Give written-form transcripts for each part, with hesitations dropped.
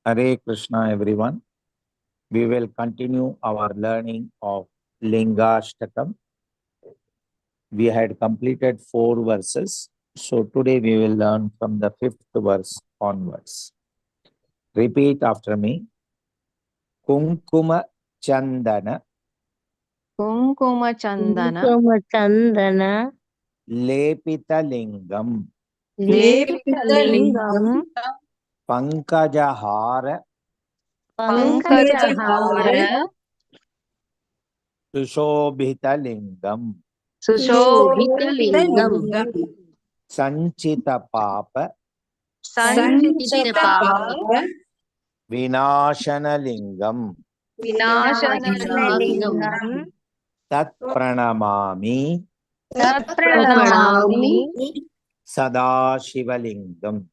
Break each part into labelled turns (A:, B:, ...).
A: Hare Krishna, everyone. We will continue our learning of Lingashtakam. We had completed 4 verses. So today we will learn from the 5th verse onwards. Repeat after me. Kunkuma Chandana.
B: Kunkuma Chandana.
C: Kunkuma Chandana.
A: Lepita Lingam.
B: Lepita Lingam.
A: Pankajahara.
B: Pankajahara.
A: Sushobhita Lingam.
B: Sushobhita Lingam.
A: Sanchita Papa.
B: Sanchita Papa.
A: Vinashana Lingam.
B: Vinashana Lingam.
A: Tat Pranamami.
B: Tat Pranamami.
A: Sadashivalingam.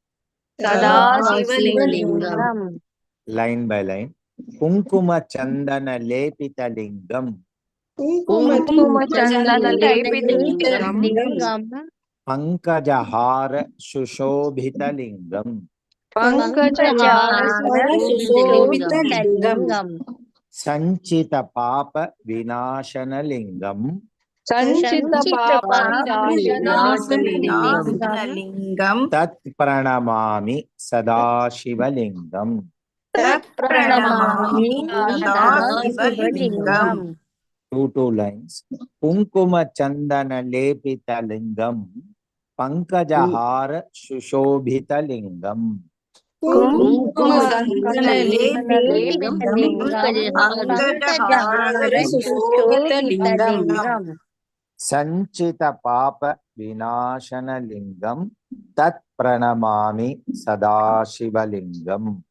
B: Sadashivalingam.
A: Line by line. Kunkuma Chandana Lepita Lingam.
B: Kunkuma Chandana Lepita Lingam.
A: Pankajahara Sushobhita Lingam.
B: Pankajahara Sushobhita Lingam.
A: Sanchita Papa Vinashana Lingam.
B: Sanchita Papa Vinashana
D: Lingam.
A: Tat Pranamami Sadashivalingam.
D: Tat Pranamami Sadashivalingam.
A: 2 lines. Kunkuma Chandana Lepita Lingam. Pankajahara Sushobhita Lingam.
D: Kunkuma Chandana Lepita Lingam. Pankajahara Sushobhita Lingam.
A: Sanchita Papa Vinashana Lingam. Tat Pranamami Sadashivalingam.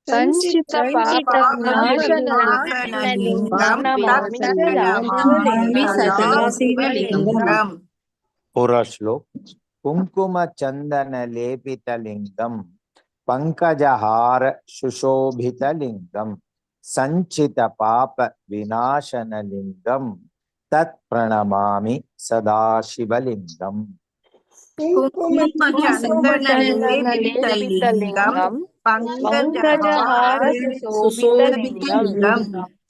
B: Sanchita Papa Vinashana Lingam. Tat Pranamami
D: Sadashivalingam.
A: Pura shlok. Kunkuma Chandana Lepita Lingam. Pankajahara Sushobhita Lingam. Sanchita Papa Vinashana Lingam. Tat Pranamami Sadashivalingam.
D: Kunkuma Chandana Lepita Lingam. Pankajahara Sushobhita Lingam.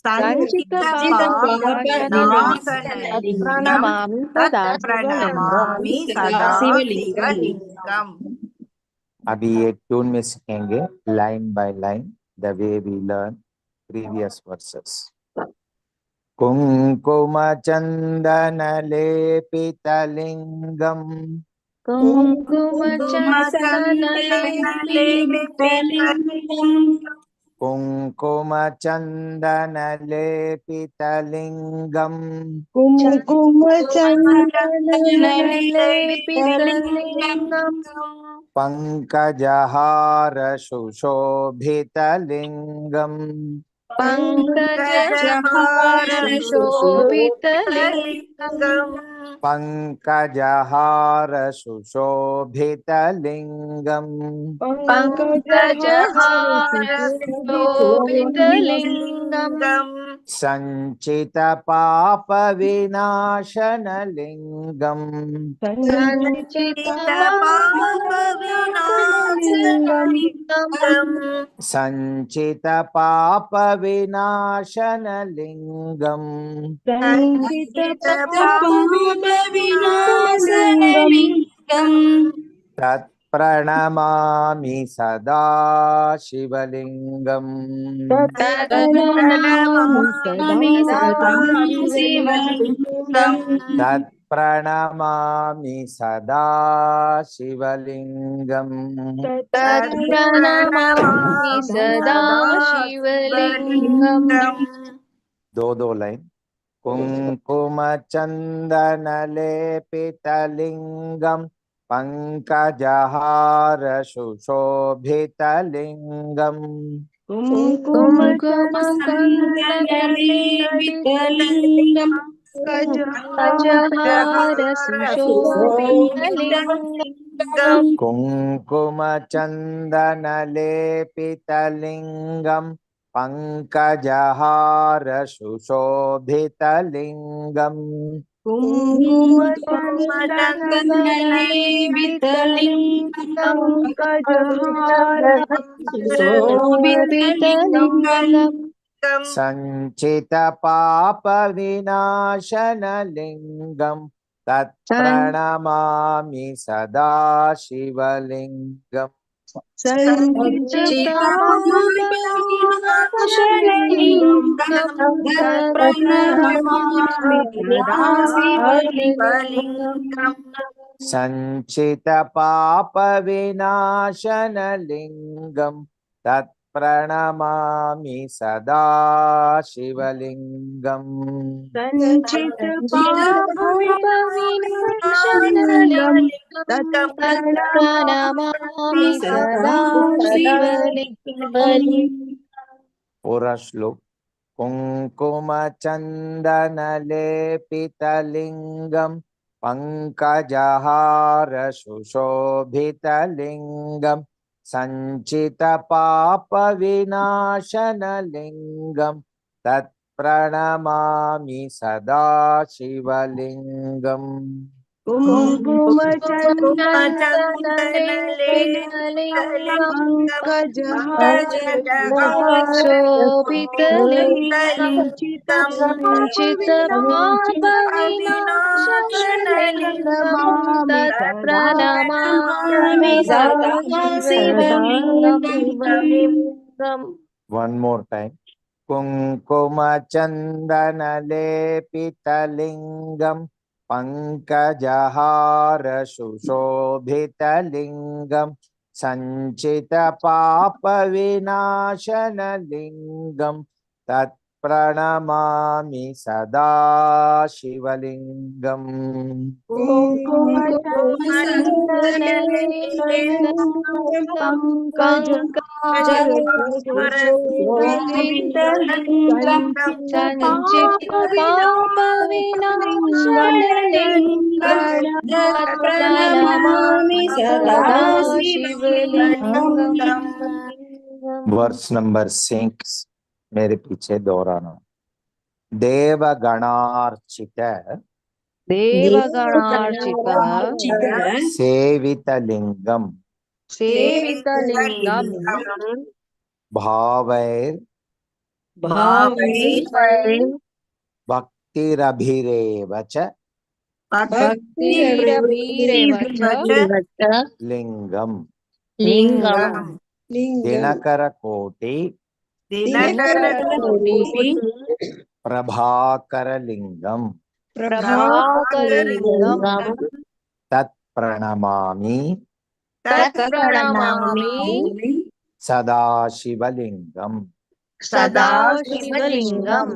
D: Sanchita Papa Vinashana Lingam. Tat Pranamami Sadashivalingam.
A: अभी ये tune में सीखेंगे line by line the way we learn previous verses. Kunkuma Chandan लेपित लिंगम.
B: कुंकुम चंदन लेपित लिंगम.
A: कुंकुम चंदन लेपित लिंगम.
C: कुंकुम चंदन
B: लेपित लिंगम.
A: पंकजहार सुशोभित लिंगम.
B: पंकजहार सुशोभित लिंगम.
A: पंकजहार सुशोभित लिंगम.
B: पंकजहार सुशोभित लिंगम.
A: संचित पाप विनाशन लिंगम.
B: संचित पाप विनाशन लिंगम.
A: संचित पाप विनाशन लिंगम.
C: संचित पाप विनाशन लिंगम.
A: तत् प्रणमामि सदाशिवलिंगम.
C: तत् प्रणमामि सदाशिवलिंगम.
A: तत् प्रणमामि सदाशिवलिंगम.
B: तत् प्रणमामि सदाशिवलिंगम.
A: 2 लाइन. कुंकुम चंदन लेपित लिंगम. पंकजहार सुशोभित लिंगम.
C: कुंकुम चंदन लेपित लिंगम.
B: पंकजहार सुशोभित लिंगम.
A: कुंकुम चंदन लेपित लिंगम. पंकजहार सुशोभित लिंगम.
C: कुङ्कुमचन्दनलेपितलिङ्गं पङ्कजहार सुशोभितलिङ्गं
A: सञ्चितपापविनाशनलिङ्गं तत्प्रणमामि सदा शिवलिङ्गम्।
C: सञ्चितपापविनाशनलिङ्गं तत्प्रणमामि सदा शिवलिङ्गम्।
A: सञ्चितपापविनाशनलिङ्गं तत्प्रणमामि सदा शिवलिङ्गम्।
B: सञ्चितपापविनाशनलिङ्गं तत्प्रणमामि सदा शिवलिङ्गम्।
A: पूरा श्लोक। कुङ्कुमचन्दनलेपितलिङ्गं पङ्कजहारसुशोभितलिङ्गं सञ्चितपापविनाशनलिङ्गं तत्प्रणमामि सदा शिवलिङ्गम्।
C: कुङ्कुमचन्दनलेपितलिङ्गं
B: शोभितलिङ्गं सञ्चितपापविनाशनलिङ्गं तत्प्रणमामि सदा शिवलिङ्गम्।
A: One more time. कुङ्कुमचन्दनलेपितलिङ्गं पङ्कजहारसुशोभितलिङ्गं सञ्चितपापविनाशनलिङ्गं तत्प्रणमामि सदा शिवलिङ्गम्।
C: कुङ्कुमचन्दनलेपितलिङ्गं पङ्कजहारसुशोभितलिङ्गं
B: सञ्चितपापविनाशनलिङ्गं
C: तत्प्रणमामि सदा शिवलिङ्गम्।
A: वर्स नंबर 6 मेरे पीछे दोहराना। देवगणार्चित
B: देवगणार्चित
A: सेवितलिङ्गं
B: सेवितलिङ्गं
A: भावैर् भक्तिरभिरेव च
B: भक्तिरभिरेव च
A: लिङ्गं
B: लिङ्गं
A: दिनकरकोटि
D: दिनकरकोटि
A: प्रभाकरलिङ्गं
B: प्रभाकरलिङ्गं
A: तत्प्रणमामि
B: तत्प्रणमामि
A: सदाशिवलिङ्गम्।
B: सदाशिवलिङ्गम्।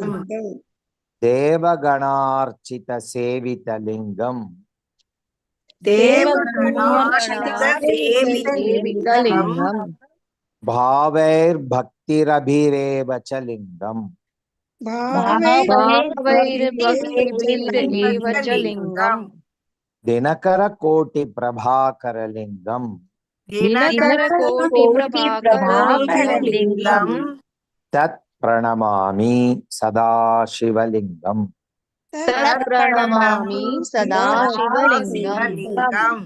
A: देवगणार्चितसेवितलिङ्गं
B: सेवितलिङ्गं
A: भावैर्भक्तिरभिरेव च लिङ्गम्
B: भावैर्भक्तिभिरेव च लिङ्गम्
A: दिनकरकोटिप्रभाकरलिङ्गं
B: दिनकरकोटिप्रभाकरलिङ्गं
A: तत्प्रणमामि सदाशिवलिङ्गम्।
B: तत्प्रणमामि सदाशिवलिङ्गम्।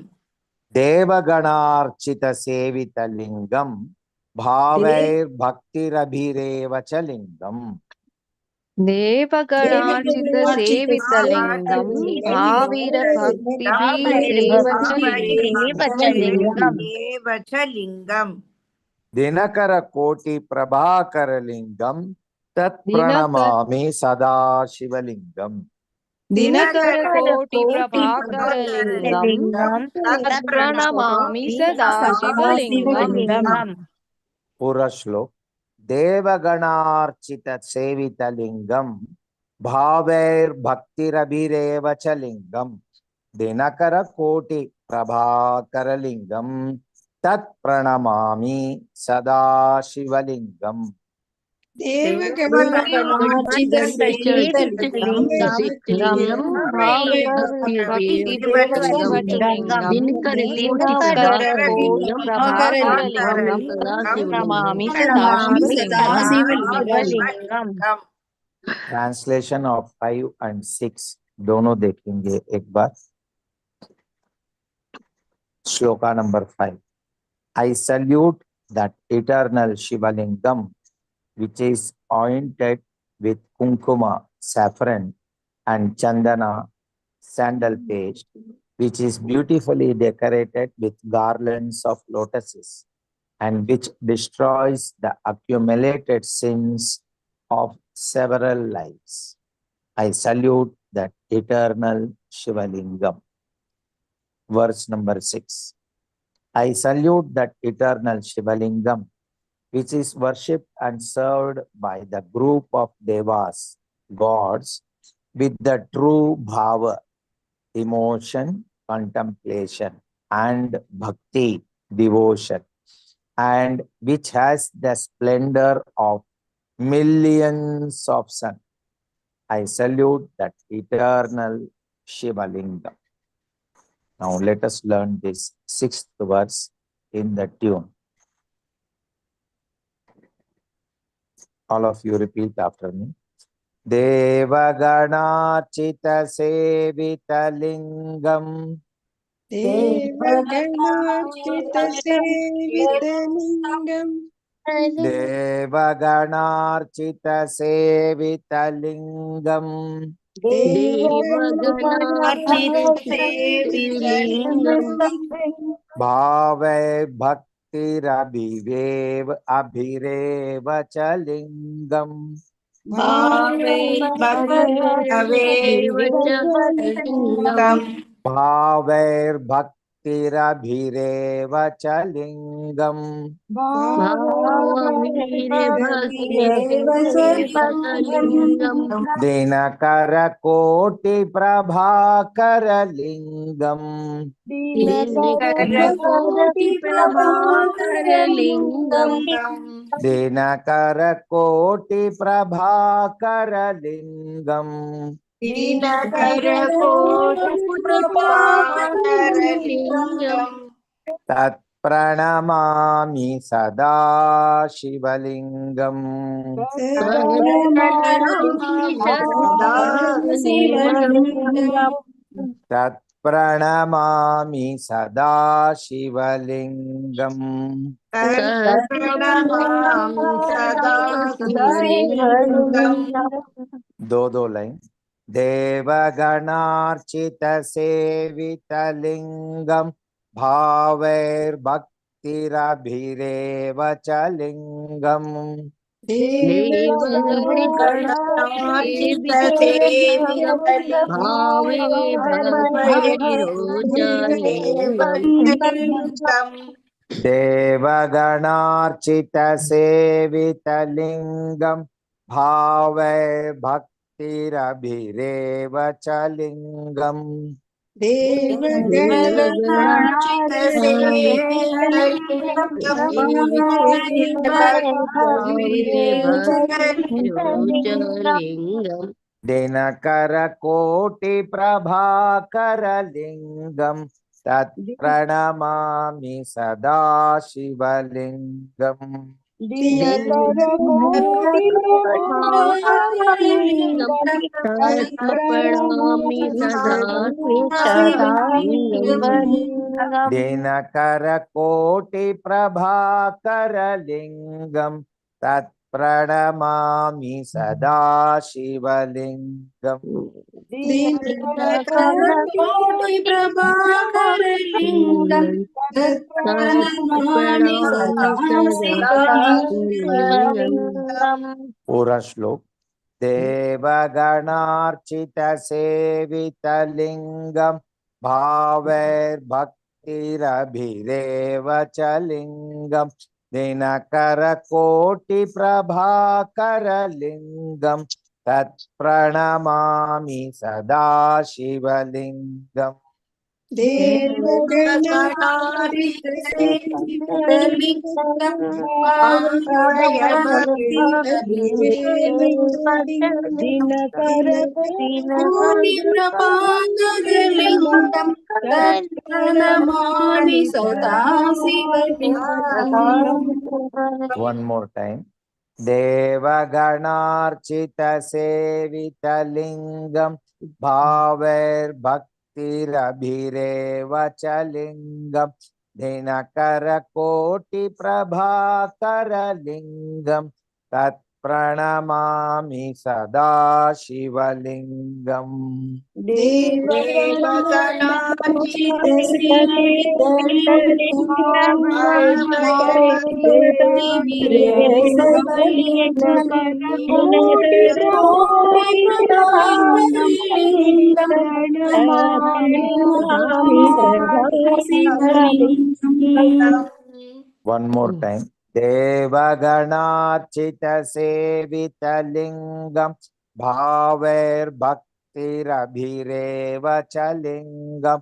A: देवगणार्चितसेवितलिङ्गं भावैर्भक्तिरभिरेव च लिङ्गम्
B: देवगणार्चितसेवितलिङ्गं भाविरभक्तिभिरेव च लिङ्गम्।
A: दिनकरकोटिप्रभाकरलिङ्गं तत्प्रणमामि सदाशिवलिङ्गम्।
B: दिनकरकोटिप्रभाकरलिङ्गं तत्प्रणमामि सदाशिवलिङ्गम्।
A: पूरा श्लोक। देवगणार्चित सेवितलिङ्गं भावैर्भक्तिरभिरेव च लिङ्गं दिनकरकोटिप्रभाकरलिङ्गं तत्प्रणमामि सदाशिवलिङ्गम्। Translation of 5 and 6 दोनों देखेंगे एक बार। Shloka number 5. I salute that eternal Shivalingam, which is ointed with kumkuma, saffron, and chandana, sandal paste, which is beautifully decorated with garlands of lotuses, and which destroys the accumulated sins of several lives. I salute that eternal Shivalingam. Verse number 6. I salute that eternal Shivalingam, which is worshipped and served by the group of devas, gods, with the true bhava, emotion, contemplation, and bhakti, devotion, and which has the splendor of millions of suns. I salute that eternal Shivalingam. Now let us learn this 6th verse in the tune. All of you repeat after me. Devaganarchita sevita lingam.
C: Devaganarchita sevita lingam.
A: Devaganarchita sevita lingam.
D: Devaganarchita lingam.
A: Bhave bhaktirabhivev abhireva cha lingam.
D: Bhave bhaktirabhireva cha lingam.
A: Bhaver bhaktirabhireva cha lingam. Dinakara koti prabhakara lingam.
D: Dinakara koti prabhakara lingam.
A: Dinakara koti prabhakara lingam.
D: Dinakara koti prabhakara lingam.
A: Tat pranamami sada shivalingam. Tat pranamami sada shivalingam.
D: Tat pranamami sada shivalingam.
A: दो दो line. देवगणार्चित सेवित लिंगम भावैर्भक्तिरभिरेव च लिंगम।
D: देवगणार्चित सेवित लिंगम।
A: देवगणार्चित सेवित लिंगम भावैर्भक्तिरभिरेव च लिंगम।
D: देवगणार्चित सेवित लिंगम।
A: दिनकर कोटि प्रभाकर लिंगम तत् प्रणमामि सदा शिवलिंगम। दिनकर कोटि प्रभाकर लिंगम तत् प्रणमामि सदा शिवलिंगम।
C: दिनकर कोटि प्रभाकर लिंगम तत् प्रणमामि सदा शिवलिंगम।
A: पूरा श्लोक। देवगणार्चित सेवित लिंगम भावैर्भक्तिरभिरेव च लिंगम दिनकर कोटि प्रभाकर लिंगम तत् प्रणमामि सदा शिवलिंगम।
C: देवगणार्चित सेवित लिंगम भावैर्भक्तिरभिरेव दिनकर कोटि प्रभाकर लिंगम तत् प्रणमामि सदा शिवलिंगम।
A: One more time. देवगणार्चित सेवित लिंगम भावैर्भक्तिरभिरेव च लिङ्गं दिनकरकोटिप्रभाकरलिङ्गं तत्प्रणमामि सदा शिवलिङ्गम्। One more time. देवगणार्चित सेवितलिङ्गं भावैर्भक्तिरभिरेव च लिङ्गं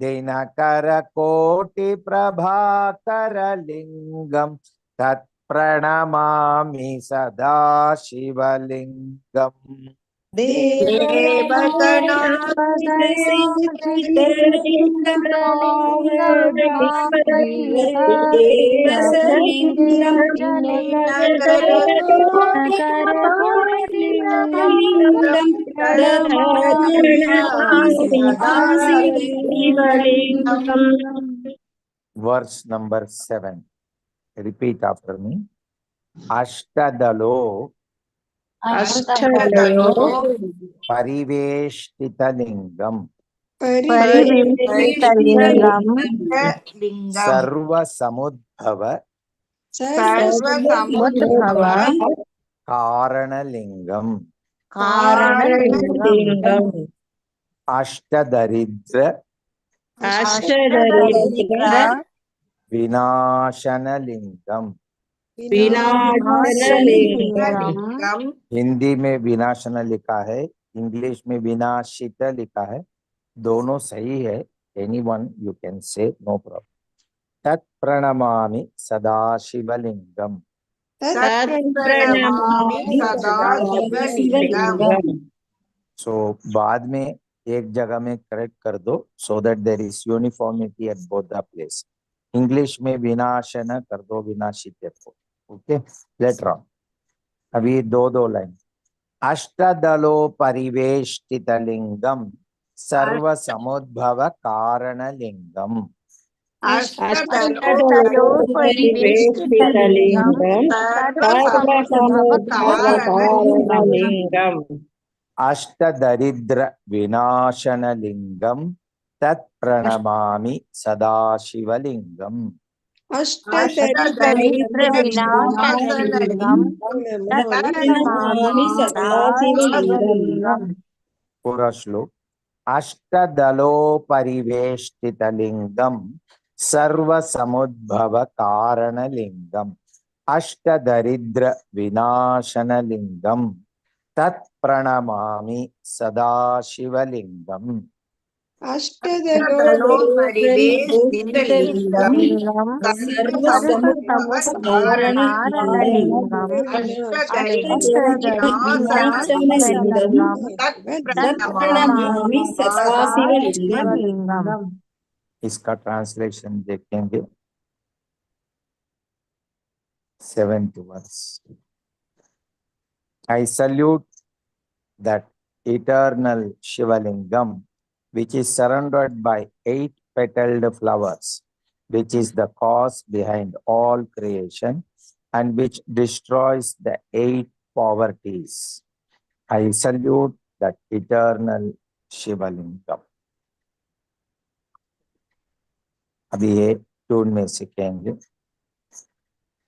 A: दिनकरकोटिप्रभाकरलिङ्गं तत्प्रणमामि सदा शिवलिङ्गम्। Verse number 7. Repeat after me. Ashtadalo
C: Ashtadalo
A: Pariveshtitalingam
B: Pariveshtitalingam
A: Sarva Samudbhava
B: Sarvasamudbhava
A: Karanalingam
B: Karanalingam
A: Ashtadarидra
B: Ashtadarидra
A: Vinashanalingam.
B: Vinashanalingam.
A: Hindi में विनाशन लिखा है, इंग्लिश में विनाशित लिखा है, दोनों सही है। Any one you can say, no problem. तत्प्रणमामि सदाशिवलिंगम।
D: तत्प्रणमामि सदाशिवलिंगम।
A: सो बाद में एक जगह में करेक्ट कर दो, so that there is uniformity at both the place. English में विनाशन कर दो, विनाशित को। Okay, later on. अभी दो दो लाइन। अष्टदलो परिवेष्टितलिंगम सर्व समुद्भव कारणलिंगम।
B: अष्टदलो परिवेष्टितलिंगम
D: सर्वसमुद्भव
A: अष्टदरिद्र विनाशनलिंगम तत्प्रणमामि सदाशिवलिंगम।
B: अष्टदरिद्र विनाशनलिंगम तत्प्रणमामि सदाशिवलिंगम।
A: पूरा श्लोक। अष्टदलो परिवेष्टितलिंगम सर्व समुद्भव कारणलिंगम अष्टदरिद्र विनाशनलिंगम तत्प्रणमामि सदाशिवलिंगम।
D: अष्टदलो परिवेष्टितलिंगम
B: सर्वसमुद्भव कारणलिंगम तत्प्रणमामि सदाशिवलिंगम।
A: इसका ट्रांसलेशन देखेंगे। 7th verse. I salute that eternal Shivalingam, which is surrounded by 8 petaled flowers, which is the cause behind all creation and which destroys the 8 poverties. I salute that eternal Shivalingam. अभी ये tune में सीखेंगे।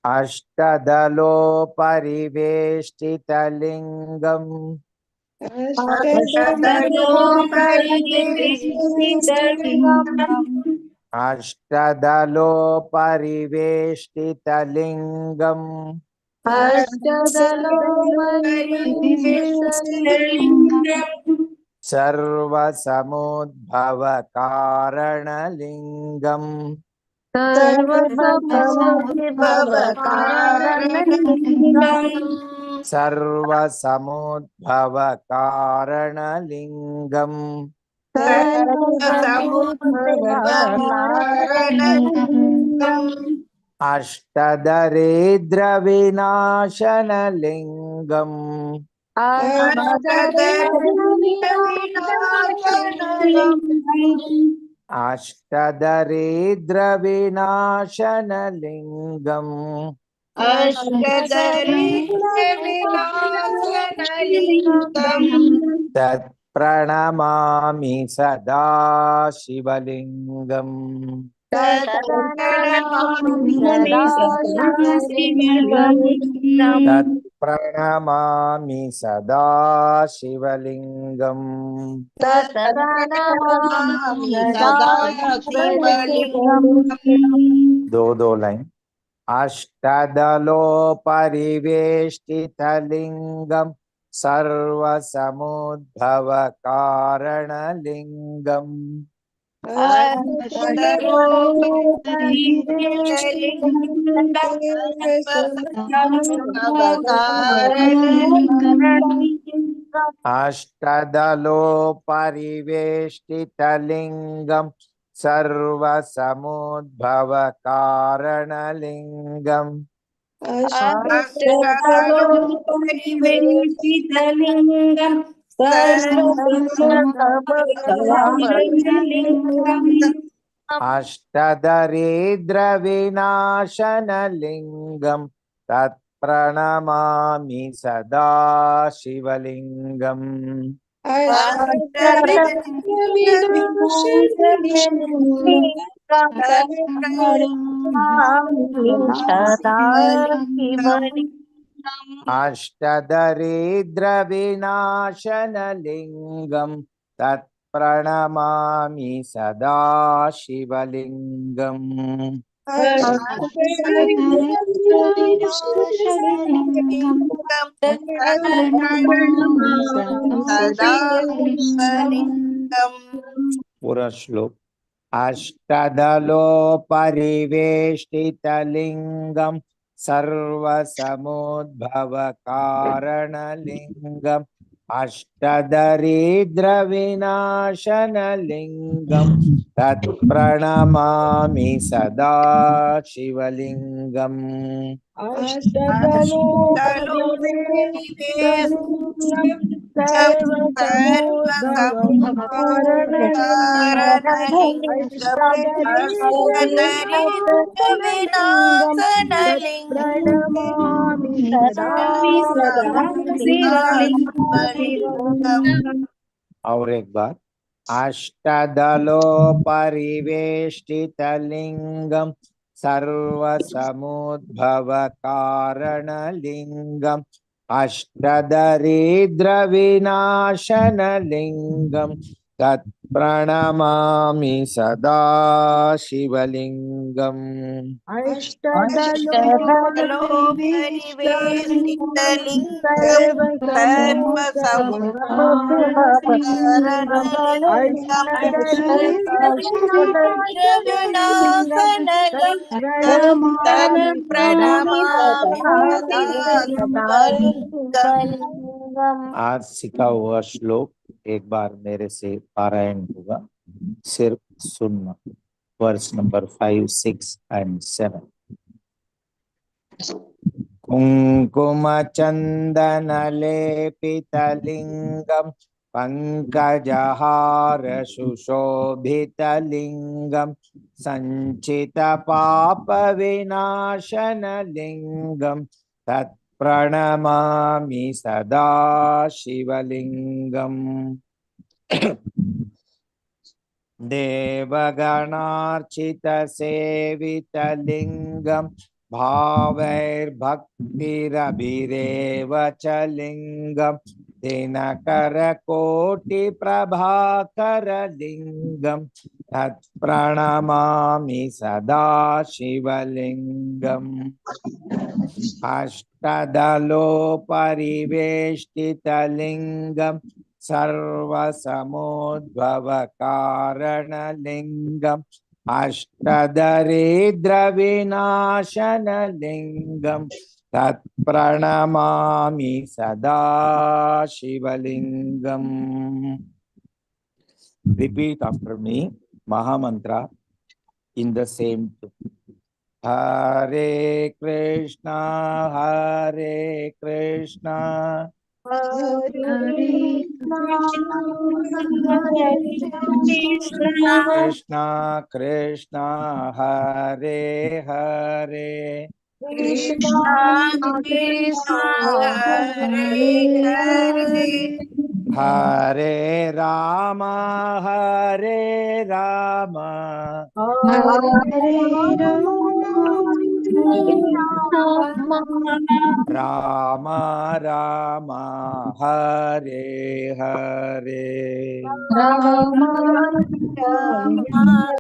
A: अष्टदलो परिवेष्टितलिंगम
D: अष्टदलो परिवेष्टितलिंगम
A: अष्टदलो परिवेष्टितलिंगम
B: अष्टदलो परिवेष्टितलिंगम
A: सर्वसमुद्भव कारणलिंगम
B: सर्वसमुद्भव कारणलिंगम
A: सर्वसमुद्भव कारणलिंगम
D: सर्वसमुद्भव कारणलिंगम
A: अष्टदरिद्र विनाशनलिंगम अष्टदरिद्रविनाशनलिङ्गम्।
B: अष्टदरिद्रविनाशनलिङ्गम्।
A: तत्प्रणमामि सदा शिवलिङ्गम्।
B: तत्प्रणमामि सदा शिवलिङ्गम्।
A: तत्प्रणमामि सदा शिवलिङ्गम्।
B: तत्प्रणमामि सदा शिवलिङ्गम्।
A: दो दो लाइन। अष्टदलोपरिवेष्टितलिङ्गं सर्वसमुद्भवकारणलिङ्गम्।
B: अष्टदलोपरिवेष्टितलिङ्गं
A: अष्टदलोपरिवेष्टितलिङ्गं सर्वसमुद्भवकारणलिङ्गम्।
C: अष्टदलोपरिवेष्टितलिङ्गं सर्वसमुद्भवकारणलिङ्गम्।
A: अष्टदरिद्रविनाशनलिङ्गं तत्प्रणमामि सदा शिवलिङ्गम्। अष्टदरिद्रविनाशनलिङ्गं तत्प्रणमामि सदा शिवलिङ्गम्। पूरा श्लोक। अष्टदलोपरिवेष्टितलिङ्गं सर्वसमुद्भवकारणलिङ्गम्। अष्टदरिद्रविनाशनलिङ्गं तत्प्रणमामि सदा शिवलिङ्गम्। और एक बार। अष्टदलोपरिवेष्टितलिङ्गं सर्वसमुद्भवकारणलिङ्गम्। अष्टदरिद्रविनाशनलिङ्गं तत्प्रणमामि सदा शिवलिङ्गम्। आज सीखा हुआ श्लोक एक बार मेरे से पारायण होगा, सिर्फ सुनना। Verse number 5, 6 and 7। कुंकुम चंदन लेपितलिंगम पंकजहार सुशोभितलिंगम संचित पाप विनाशन लिंगम तत्प्रणमामि सदा शिवलिंगम। देवगणार्चित सेवितलिंगम भावैर्भक्तिरभिरेव च लिंगम दिनकर कोटि प्रभाकर लिंगम तत्प्रणमामि सदा शिवलिंगम। अष्टदलोपरिवेष्टितलिंगम सर्वसमुद्भवकारणलिंगम अष्टदरिद्रविनाशनलिंगम तत्प्रणमामि सदा Sivalingam. Repeat after me Mahamantra in the same tune. Hare Krishna Hare Krishna Krishna Krishna, Hare Hare.
B: Krishna Krishna Hare Hare.
A: Hare Rama, Hare Rama.
B: Hare Rama
A: Rama Rama, Hare Hare.
B: Rama Rama.